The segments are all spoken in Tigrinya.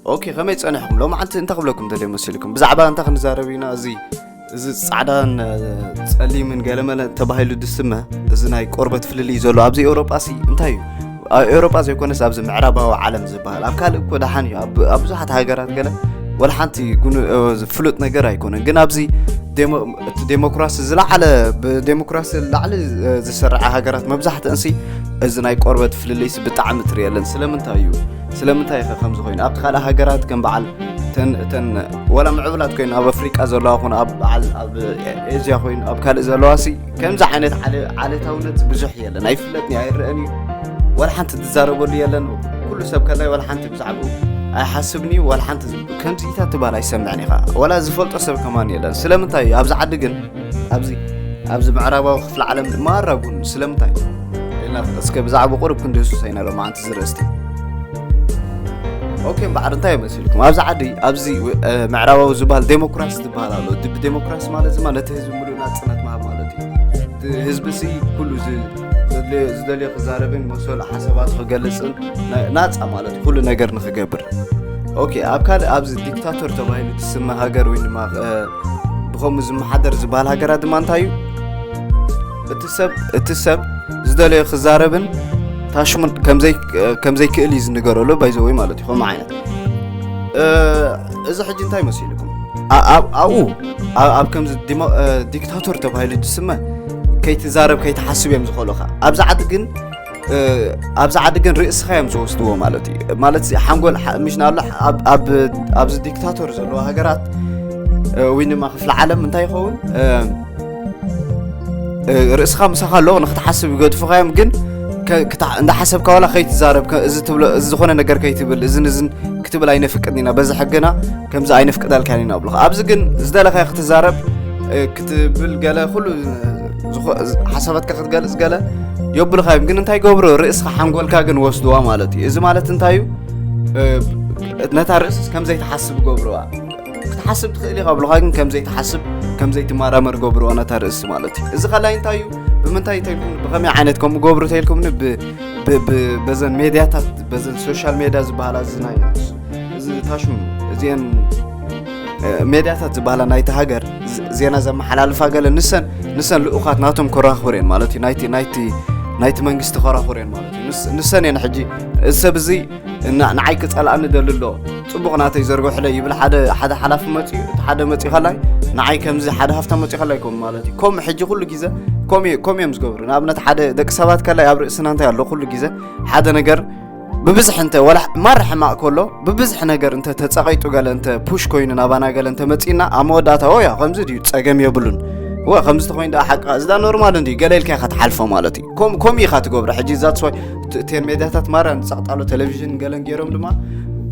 ኦኬ፣ ከመይ ጸኒሕኩም? ሎማዓንቲ እንታይ ክብለኩም ደልየ መሲልኩም? ብዛዕባ እንታይ ክንዛረብ ኢና? እዚ፣ እዚ ጻዕዳን፣ እ፣ ጸሊምን ገለመለ ተባሂሉ ድስመ፣ እዚ ናይ ቆርበት ፍልልይ ዘሎ ኣብዚ ኤውሮጳ ሲ እንታይ እዩ? ኣብ ኤውሮጳ ዘይኮነስ ኣብዚ ምዕራባዊ ዓለም ዝበሃል። ኣብ ካልእ እኮ ደሓን እዩ። ኣብ፣ ኣብ ብዙሓት ሃገራት ገለ ወላ ሓንቲ ጉኑ-፣ እ፣ ፍሉጥ ነገር ኣይኮነን። ግን ኣብዚ ዴሞ-፣ እቲ ዴሞክራሲ ዝለዓለ፣ ብዴሞክራሲ ላዕሊ፣ እ፣ ዝስርዓ ሃገራት መብዛሕትአን ሲ እዚ ናይ ቆርበት ፍልልይስ ብጣዕሚ ትርእየለን። ስለምንታይ እዩ? ስለምንታይ ኢኸ ከምዚ ኮይኑ? ኣብቲ ካልእ ሃገራት ከም በዓል እተን፣ እተን ወላ ምዕቡላት ኮይኑ ኣብ ኣፍሪቃ ዘለዋ ኾነ ኣብ በዓል ኣብ ኤዝያ ኮይኑ ኣብ ካልእ ዘለዋ ሲ ከምዚ ዓይነት ዓለ-፣ ዓሌታውነት ብዙሕ የለን። ኣይፍለጥን እዩ፣ ኣይረአን እዩ። ወላ ሓንቲ ትዛረበሉ የለን። ኩሉ ሰብ ከላይ ወላ ሓንቲ ብዛዕባኡ ኣይሓስብን እዩ። ወላ ሓንቲ ከምዚ ኢታ ትበሃል ኣይሰምዕን ኢኻ። ወላ ዝፈልጦ ሰብ ከማን የለን። ስለምንታይ እዩ? ኣብዚ ዓዲ ግን፣ ኣብዚ፣ ኣብዚ ምዕራባዊ ክፍለ ዓለም ማራ ጉን ስለምንታይ? ኢልና እስከ ብዛዕባ ቁሩብ ክንድህስሶ ኢና ሎማዓንቲ እዚ ርእስቲ። ኦኬ፣ እምበኣር እንታይ መሲልኩም? ኣብዚ ዓዲ፣ ኣብዚ፣ እ፣ ምዕራባዊ ዝበሃል ዴሞክራሲ ዝበሃል ኣሎ። ድ-፣ ዴሞክራሲ ማለት ድማ ነቲ ህዝቢ ሙሉእ ናጽነት ምሃብ ማለት እዩ። እቲ ህዝቢ ሲ ኩሉ ዝ-፣ ዘድልዮ፣ ዝደልዮ ክዛረብን መሰሉ ሓሳባቱ ክገልጽን ና-፣ ናጻ ማለት ኩሉ ነገር ንክገብር። ኦኬ፣ ኣብ ካልእ ኣብዚ ዲክታቶር ተባሂሉ ትስመ ሃገር ወይ ድማ፣ እ፣ ብኸምኡ ዝመሓደር ዝበሃል ሃገራት ድማ እንታይ እዩ? እቲ ሰብ፣ እቲ ሰብ ዝደለዮ ክዛረብን ታሽሙን ከምዘይ-፣ ከምዘይክእል እዩ ዝንገረሉ፣ ባይዘወይ ማለት እዩ። ከምኡ ዓይነት፣ እ፣ እዚ ሕጂ እንታይ መሲልኩም? ኣ-፣ ኣብ-፣ ኣብኡ፣ ኣብ፣ ኣብ ከምዚ ዲሞ-፣ እ፣ ዲክታቶር ተባሂሉ ዝስመ ከይትዛረብ፣ ከይትሓስብ እዮም ዝኸሉኻ። ኣብዚ ዓዲ ግን፣ እ፣ ኣብዚ ዓዲ ግን ርእስኻ እዮም ዝወስድዎ ማለት እዩ። ማለት፣ ሓንጎል፣ ሓ-፣ ምሽ ንኣብላ-፣ ኣብ፣ ኣብ፣ ኣብዚ ዲክታቶር ዘለዎ ሃገራት፣ እ፣ ወይ ድማ ክፍለ ዓለም እንታይ ይኸውን? እ፣ እ፣ ርእስኻ ምሳኻ ኣሎ፣ ንክትሓስብ ይገድፉኻ እዮም። ግን ከ-፣ ክታ-፣ እንዳሓሰብካ ዋላ ከይትዛረብ፣ ከ-፣ እዚ ትብሎ፣ እዚ ዝኾነ ነገር ከይትብል፣ እዝን እዝን ክትብል ኣይነፍቅድን ኢና፣ በዚ ሕግና ከምዚ ኣይነፍቅደልካን ኢና ይብሉኻ። ኣብዚ ግን ዝደለኻዮ ክትዛረብ፣ እ፣ ክትብል ገለ ኩሉ ዝኾ-፣ ሓሳባትካ ክትገልጽ ገለ የብሉኻ እዮም። ግን እንታይ ገብሮ? ርእስኻ ሓንጎልካ ግን ወስድዋ ማለት እዩ። እዚ ማለት እንታይ እዩ? እ፣ ነታ ርእስስ ከም ዘይትሓስብ ገብርዋ። ክትሓስብ ትኽእል ኢኻ ብሉኻ፣ ግን ከም ዘይትሓስብ፣ ከም ዘይትመራመር ገብርዋ ነታ ርእሲ ማለት እዩ። እዚ ካልኣይ እንታይ እዩ? ብምንታይ ተልኩም፣ ብኸመይ ዓይነት ከምኡ ገብሩ ተልኩምኒ? ብ-፣ ብ-፣ ብ-፣ በዘን ሜድያታት፣ በዘን ሶሻል ሜድያ ዝበሃላ፣ እዚ ናይ፣ እዚ ታሽሙ፣ እዚአን፣ እ፣ ሜድያታት ዝበሃላ ናይቲ ሃገር ዝ-፣ ዜና ዘመሓላልፋ ገለ፣ ንሰን፣ ንሰን ልኡኻት ናቶም ኮራኹር እየን ማለት እዩ። ናይቲ፣ ናይቲ፣ ናይቲ መንግስቲ ኮራኹር እየን ማለት እዩ። ንስ-፣ ንሰን እየን ሕጂ፣ እዚ ሰብ እዚ እና-፣ ንዓይ ክጸልኣኒ ደሊ ኣሎ፣ ጽቡቕ ናተይ ዘርግሑለይ ይብል ሓደ፣ ሓደ ሓላፊ መጺኡ፣ እቲ ሓደ መጺኡ ከላይ፣ ንዓይ ከምዚ ሓደ ሃፍታም መጺኡ ከላይ ከምኡ ማለት እዩ። ከምኡ ሕጂ ኩሉ ግዜ ከምኡ፣ ከምኡ እዮም ዝገብሩ። ንኣብነት ሓደ ደቂ ሰባት ከላይ ኣብ ርእስና እንታይ ኣሎ? ኩሉ ግዜ ሓደ ነገር ብብዝሒ እንተ ወላ ማራ ሕማቕ ከሎ፣ ብብዝሒ ነገር እንተ ተጸቒጡ፣ ገለ እንተ ፑሽ ኮይኑ ናባና ገለ እንተ መጺእና፣ ኣብ መወዳእታ፣ "ኦ ያ፣ ከምዚ ድዩ? ጸገም የብሉን። ወ፣ ከምዚ ተኾይኑ ደኣ ሓቅኻ፣ እዚ ደኣ ኖርማል እንድዩ?" ገለ ኢልካ ኢኻ ትሓልፎ ማለት እዩ። ከም-፣ ከምኡ ኢኻ ትገብሮ። ሕጂ that's why ት-፣ እተን ሜድያታት ማራ ንጸቕጣሎ፣ ቴሌቪዥን ገለን ገይሮም ድማ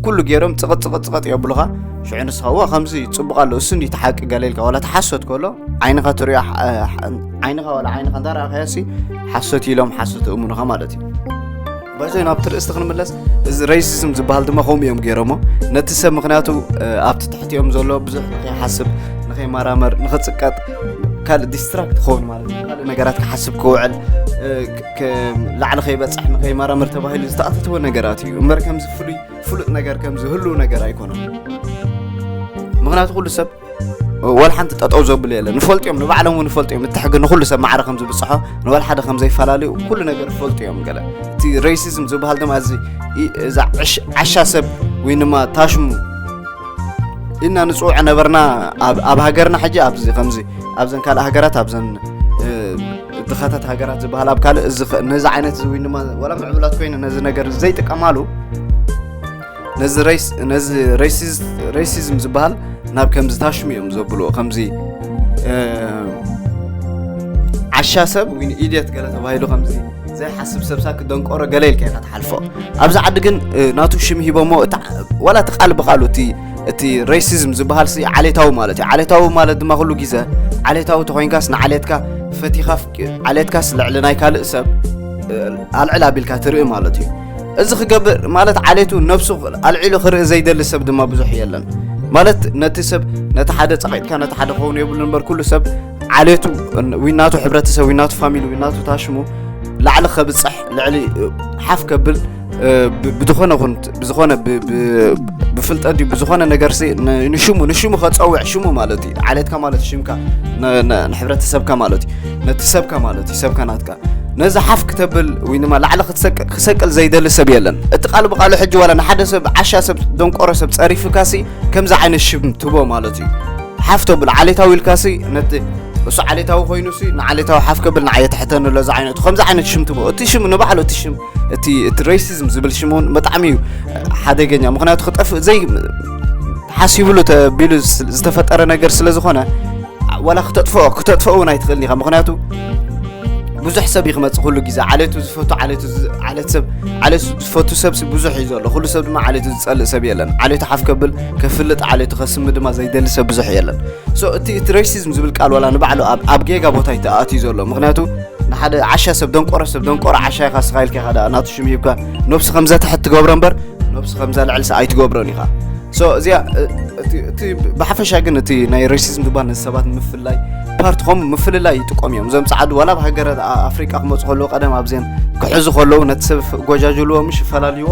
ኩሉ ገይሮም ጽቕጥ፣ ጽቕጥ፣ ጽቕጥ የብሉኻ። ሽዑ ንስኻ፣ "ዋ፣ ከምዚ ጽቡቕ ኣሎ፣ እሱ እንዲ እቲ ሓቂ" ገለ ኢልካ፣ ዋላ እቲ ሓሶት ከሎ ዓይንኻ ትሪኦ፣ ሓ-፣ ሓ-፣ ዓይንኻ ዋላ ዓይንኻ እንዳ ረኣኻዮሲ ሓሶት ኢሎም ሓሶት እእምኑኻ ማለት እዩ። ባይዘይ ናብቲ ርእስቲ ክንምለስ፣ እዚ ሬሲዝም ዝበሃል ድማ ከምኡ እዮም ገይሮሞ። ነቲ ሰብ ምኽንያቱ፣ እ፣ ኣብቲ ትሕቲኦም ዘሎ ብዙሕ ንኸይሓስብ፣ ንኸይመራመር፣ ንኽጽቀጥ፣ ካልእ ዲስትራክት ክኸውን ማለት እዩ። ካልእ ነገራት ክሓስብ ክውዕል፣ እ፣ ክ-፣ ክ-፣ ላዕሊ ከይበጽሕ፣ ንኸይመራመር ተባሂሉ ዝተኣታተወ ነገራት እዩ። እምበር ከምዚ ፍሉይ፣ ፍሉጥ ነገር፣ ከምዚ ህሉው ነገር ኣይኮነን። ምኽንያቱ ኩሉ ሰብ፣ ወላ ሓንቲ ጠጠው ዘብሉ የለን። ንፈልጡ እዮም፣ ንባዕሎም እውን ንፈልጡ እዮም። እቲ ሕጊ ንኩሉ ሰብ ማዕረ ከም ዝብጽሖ፣ ንወላ ሓደ ከም ዘይፈላለዩ ኩሉ ነገር ይፈልጡ እዮም። ገለ እቲ ሬሲዝም ዝበሃል ድማ እዚ ኢ-፣ እዛ ዕሽ-፣ ዓሻ ሰብ ወይ ድማ ታሽሙ ኢልና ንጽውዖ ነበርና ኣብ፣ ኣብ ሃገርና። ሕጂ ኣብዚ ከምዚ ኣብዘን ካልእ ሃገራት፣ ኣብዘን፣ እ፣ ድኻታት ሃገራት ዝበሃል ኣብ ካልእ እዚ ኸ-፣ ነዚ ዓይነት እዚ ወይ ድማ ወላ ምዕቡላት ኮይነ ነዚ ነገር ዘይጥቀማሉ፣ ነዚ ሬስ-፣ ነዚ ሬሲዝ-፣ ሬሲዝም ዝበሃል ናብ ከምዚ ታሽሙ እዮም ዘብልዎ። ከምዚ፣ እ፣ ዓሻ ሰብ ወይ ኢድየት ገለ ተባሂሉ ከምዚ ዘይሓስብ ሰብ ሳክ ደንቆሮ ገለ ኢልካ ኢኻ ትሓልፎ። ኣብዚ ዓዲ ግን፣ እ፣ ናቱ ሽም ሂቦሞ፣ እታ፣ ዋላ እቲ ቃል ብቃሉ እቲ፣ እቲ ሬሲዝም ዝበሃል ሲ ዓሌታዊ ማለት እዩ። ዓሌታዊ ማለት ድማ ኩሉ ግዜ ዓሌታዊ ተኾይንካስ ንዓሌትካ ፈቲኻ፣ ዓሌትካስ ልዕሊ ናይ ካልእ ሰብ፣ እ፣ ኣልዕል ኣቢልካ ትርኢ ማለት እዩ። እዚ ክገብር ማለት ዓሌቱ ነብሱ ኣልዒሉ ክርኢ ዘይደሊ ሰብ ድማ ብዙሕ የለን። ማለት ነቲ ሰብ፣ ነቲ ሓደ ጸቒጥካ ነቲ ሓደ ክኸውን የብሉ እምበር፣ ኩሉ ሰብ ዓሌቱ፣ ዊናቱ ሕብረተሰብ፣ ዊናቱ ፋሚሊ፣ ዊናቱ ታሽሙ ላዕሊ ከብጽሕ፣ ልዕሊ፣ ሓፍ ከብል፣ እ፣ ብ-፣ ብዝኾነ ኩንት-፣ ብዝኾነ ብ-፣ ብ-፣ ፍልጠት ድዩ ብዝኾነ ነገር ሲ ንሽሙ ንሽሙ ከፀውዕ ሽሙ ማለት እዩ። ዓሌትካ ማለት ሽምካ ንሕብረተሰብካ ማለት እዩ። ነቲ ሰብካ ማለት እዩ። ሰብካ ናትካ ነዚ ሓፍ ክተብል ወይ ድማ ላዕሊ ክሰቅል ዘይደሊ ሰብ የለን። እቲ ቃል ብቃሉ ሕጂ ዋላ ንሓደ ሰብ ዓሻ ሰብ ደንቆሮ ሰብ ፀሪፍካ ሲ ከምዚ ዓይነት ሽም ትቦ ማለት እዩ። ሓፍ ተብል ዓሌታዊ ኢልካ ሲ ነቲ እሱ ዓሌታዊ ኮይኑ ሲ ንዓሌታዊ ሓፍ ከብል ንዓየ ትሕተኒ ኣሎ እዚ ዓይነቱ ከምዚ ዓይነት ሽም ትቦ እቲ ሽም ንባዕሉ እቲ ሽም እቲ እቲ ሬሲዝም ዝብል ሽም እውን ብጣዕሚ እዩ ሓደገኛ። ምክንያቱ ክጠፍእ ዘይ ሓሲብሉ ተቢሉ ዝተፈጠረ ነገር ስለ ዝኾነ ዋላ ክተጥፍኦ ክተጥፍኦ እውን ኣይትኽእልን ኢኻ። ምክንያቱ ብዙሕ ሰብ እዩ ክመፅእ ኩሉ ግዜ ዓሌቱ ዝፈቱ ዓሌቱ ዓሌት ሰብ ዓሌቱ ዝፈቱ ሰብ ብዙሕ እዩ ዘሎ። ኩሉ ሰብ ድማ ዓሌቱ ዝፀልእ ሰብ የለን። ዓሌቱ ሓፍ ከብል ከፍልጥ ዓሌቱ ከስሚ ድማ ዘይደሊ ሰብ ብዙሕ የለን። So እቲ እቲ ሬሲዝም ዝብል ቃል ዋላ ንባዕሉ ኣብ ጌጋ ቦታ እዩ ተኣትዩ ዘሎ። ምክንያቱ ንሓደ ዓሻ ሰብ ደንቆሮ ሰብ ደንቆሮ ዓሻ ኢኻ ስኻ ኢልካ ኢኻ ናቱ ሽም ሂብካ ነብሱ ከምዘትሕት ትገብሮ እምበር ነብሱ ከምዛ ልዕልሲ ኣይትገብሮን ኢኻ። So እዚኣ እቲ ብሓፈሻ ግን እቲ ናይ ሬሲዝም ዝበሃል ነዚ ሰባት ንምፍላይ ፓርቲ ከም ምፍልላይ ይጥቀሙ እዮም። እዞም ፃዓዱ ዋላ ኣብ ሃገራት ኣፍሪቃ ክመፁ ከለዉ ቀደም ኣብዚአን ክሕዙ ከለዉ ነቲ ሰብ ጎጃጅልዎ ምሽ ይፈላልይዎ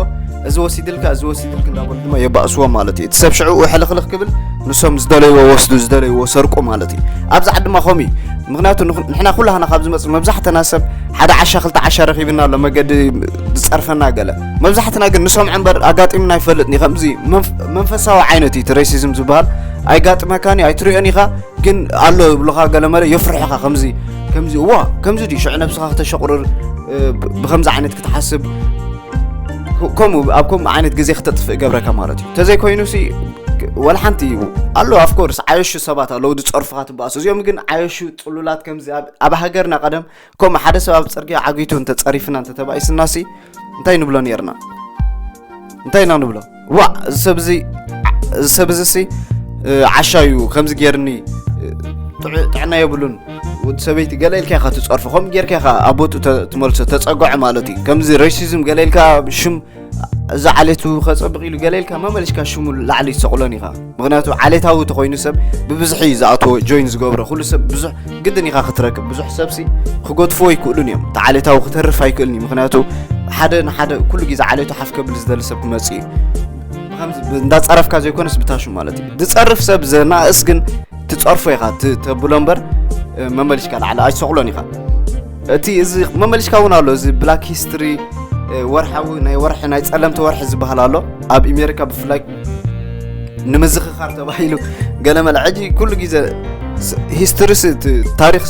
እዚ ወሲድልካ እዚ ወሲድልክ እንዳበሉ ድማ የባእስዎም ማለት እዩ። እቲ ሰብ ሽዕኡ ሕልኽልኽ ክብል ንሶም ዝደለይዎ ወስዱ ዝደለይዎ ሰርቁ ማለት እዩ። ኣብዚ ዓዲ ድማ ከምኡ እዩ። ምክንያቱ ንሕና ኩላህና ካብ ዝመፅእ መብዛሕተና ሰብ ሓደ ዓሻ ክልተ ዓሻ ረኺብና ኣሎ መገዲ ዝፀርፈና ገለ መብዛሕትና ግን ንሰምዖ እምበር ኣጋጢምና ኣይፈልጥን እዩ። ከምዚ መንፈሳዊ ዓይነት እዩ እቲ ሬሲዝም ዝበሃል ኣይጋጥመካን እዩ ኣይትሪኦን ኢኻ። ግን ኣሎ ይብሉኻ ገለመለ የፍርሑኻ ከምዚ ከምዚ እዋ ከምዚ ድዩ ሽዑ ነብስኻ ክተሸቁርር ብከምዚ ዓይነት ክትሓስብ ከምኡ ኣብ ከምኡ ዓይነት ግዜ ክተጥፍእ ገብረካ ማለት እዩ። ተዘይኮይኑ ሲ ወላ ሓንቲ ኣሎ ኣፍኮርስ ዓየሹ ሰባት ኣለዉ ዝፀርፉኻ ትበኣሱ እዚኦም ግን ዓየሹ ፅሉላት ከምዚ ኣብ ሃገርና ቀደም ከምኡ ሓደ ሰብ ኣብ ፅርግያ ዓጊቱ እንተፀሪፍና እንተተባኢስና ሲ እንታይ ንብሎ ነርና እንታይ ኢና ንብሎ? ዋ ሰብ እዚ ሰብ እዚ ሲ ዓሻ እዩ ከምዚ ጌርኒ ጥዕና የብሉን ወዲ ሰበይቲ ገለ ኢልካ ኢኻ ትፀርፎ ከም ጌርካ ኢኻ ኣብ ቦትኡ ትመልሶ ተፀግዖ ማለት እዩ። ከምዚ ሬሲዝም ገለ ኢልካ ሽም እዚ ዓሌቱ ከፀብቕ ኢሉ ገለ ኢልካ መመሊስካ ሽሙ ላዕሊ ይሰቕሎን ኢኻ። ምክንያቱ ዓሌታዊ ተኮይኑ ሰብ ብብዝሒ እዩ ዝኣትዎ ጆይን ዝገብሮ ኩሉ ሰብ ብዙሕ ግድን ኢኻ ክትረክብ ብዙሕ ሰብሲ ክገድፍዎ ይክእሉን እዮም። እቲ ዓሌታዊ ክተርፍ ኣይክእልን እዩ። ምክንያቱ ሓደ ንሓደ ኩሉ ግዜ ዓሌቱ ሓፍ ከብል ዝደሊ ሰብ ክመፅእ እዩ። እንዳፀረፍካ ዘይኮነስ ብታሹ ማለት እዩ። ዝፀርፍ ሰብ ዘናእስ ግን ትፀርፎ ኢኻ ተብሎ እምበር መመሊሽካ ላዕሊ ኣይትሰቕሎን ኢኻ። እቲ እዚ መመሊሽካ እውን ኣሎ እዚ ብላክ ሂስትሪ ወርሓዊ ናይ ወርሒ ናይ ፀለምቲ ወርሒ ዝበሃል ኣሎ ኣብ ኢሜሪካ ብፍላይ ንምዝኽኻር ተባሂሉ ገለመለ ሕጂ ኩሉ ግዜ ሂስትሪ ታሪክ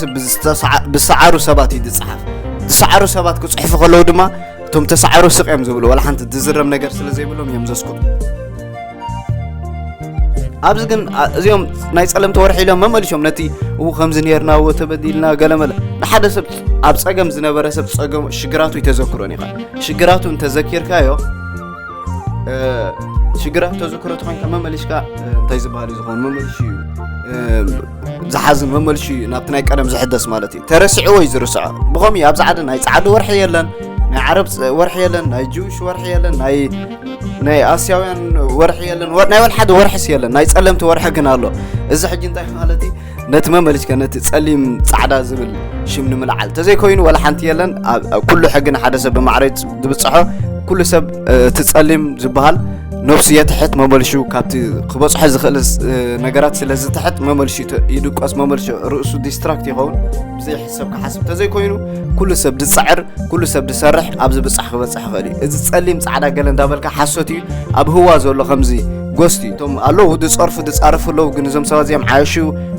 ብሰዓሩ ሰባት እዩ ዝፀሓፍ። ዝሰዓሩ ሰባት ክፅሕፉ ከለዉ ድማ እቶም ተሰዓሩ ስቕ እዮም ዝብሉ ዋላ ሓንቲ ዝዝረም ነገር ስለ ዘይብሎም እዮም ዘስኩቱ። ኣብዚ ግን እዚኦም ናይ ፀለምቲ ወርሒ ኢሎም መመሊሶም ነቲ እው ከምዚ ነርና እዎ ተበዲልና ገለመለ ንሓደ ሰብ ኣብ ፀገም ዝነበረ ሰብ ፀገም ሽግራቱ ይተዘክሮን ኢኻ። ሽግራቱ እንተዘኪርካዮ ሽግራት ተዘክሮ ተኮይንካ መመሊሽካ እንታይ ዝበሃል እዩ ዝኾን መመልሹ እዩ ዝሓዝን መመልሹ እዩ ናብቲ ናይ ቀደም ዝሕደስ ማለት እዩ። ተረሲዕዎ እዩ ዝርስዖ። ብኸምኡ ኣብዚ ዓዲ ናይ ፃዕዱ ወርሒ የለን፣ ናይ ዓረብ ወርሒ የለን፣ ናይ ጅውሽ ወርሒ የለን፣ ናይ ናይ ኣስያውያን ወርሒ የለን፣ ናይ ወልሓደ ወርሕስ የለን፣ ናይ ፀለምቲ ወርሒ ግን ኣሎ። እዚ ሕጂ እንታይ ማለት እዩ? ነቲ መመሊስካ ነቲ ጸሊም ጻዕዳ ዝብል ሽም ንምልዓል ተዘይኮይኑ ዋላ ሓንቲ የለን። ኩሉ ሕጊ ንሓደ ሰብ ብማዕረ ዝብጽሖ ኩሉ ሰብ እቲ ጸሊም ዝበሃል ነብሱ የትሕት መመልሹ ካብቲ ክበጽሖ ዝኽእል ነገራት ስለ ዝትሕት መመልሹ ይድቆስ መመልሹ ርእሱ ዲስትራክት ይኸውን። ብዘይ ሕሰብ ክሓስብ ተዘይኮይኑ ኩሉ ሰብ ዝጽዕር ኩሉ ሰብ ዝሰርሕ ኣብ ዝብጻሕ ክበጽሕ ይኽእል እዩ። እዚ ጸሊም ጻዕዳ ገለ እንዳበልካ ሓሶት እዩ። ኣብ ህዋ ዘሎ ከምዚ ጎስቲ እቶም ኣለዉ ዝጸርፉ ዝጻረፉ ኣለዉ ግን እዞም ሰባት እዚኦም ዓየሹ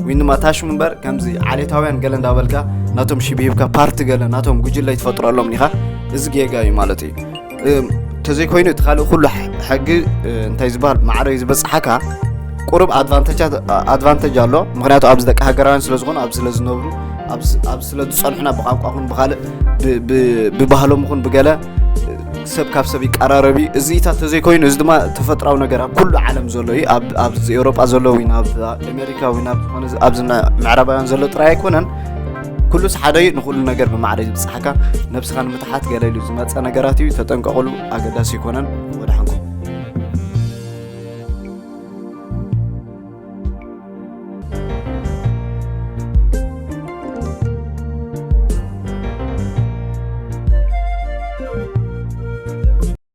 ዊንማ ታሽሙ እምበር ከምዚ ዓሌታውያን ገለ እንዳበልካ ናቶም ሽም ሂብካ ፓርቲ ገለ ናቶም ጉጅለ ይትፈጥረሎም ኢኻ። እዚ ጌጋ እዩ ማለት እዩ። ተዘይኮይኑ እቲ ካልእ ኩሉ ሕጊ እንታይ ዝበሃል ማዕረ እዩ ዝበፅሓካ ቁሩብ ኣድቫንቴጅ ኣሎ። ምክንያቱ ኣብዚ ደቂ ሃገራውያን ስለዝኾኑ ኣብዚ ስለዝነብሩ ኣብዚ ስለዝፀንሑና ብቋንቋ ኹን ብካልእ ብባህሎም ኹን ብገለ ሰብ ካብ ሰብ ይቀራረብ እዩ። እዚኢታት ተዘይኮይኑ እዚ ድማ ተፈጥራዊ ነገር ኣብ ኩሉ ዓለም ዘሎ እዩ። ኣብዚ ኤውሮጳ ዘሎ ወይ ናብ ኣሜሪካ ወይ ናብ ዝኾነ ኣብዚ ምዕራባውያን ዘሎ ጥራይ ኣይኮነን። ኩሉስ ሓደ እዩ። ንኩሉ ነገር ብማዕረ እዩ ዝብፅሓካ። ነብስኻ ንምትሓት ገለ ኢሉ ዝመፀ ነገራት እዩ። ተጠንቀቕሉ፣ ኣገዳሲ ኣይኮነን። ወደ ሓንኩ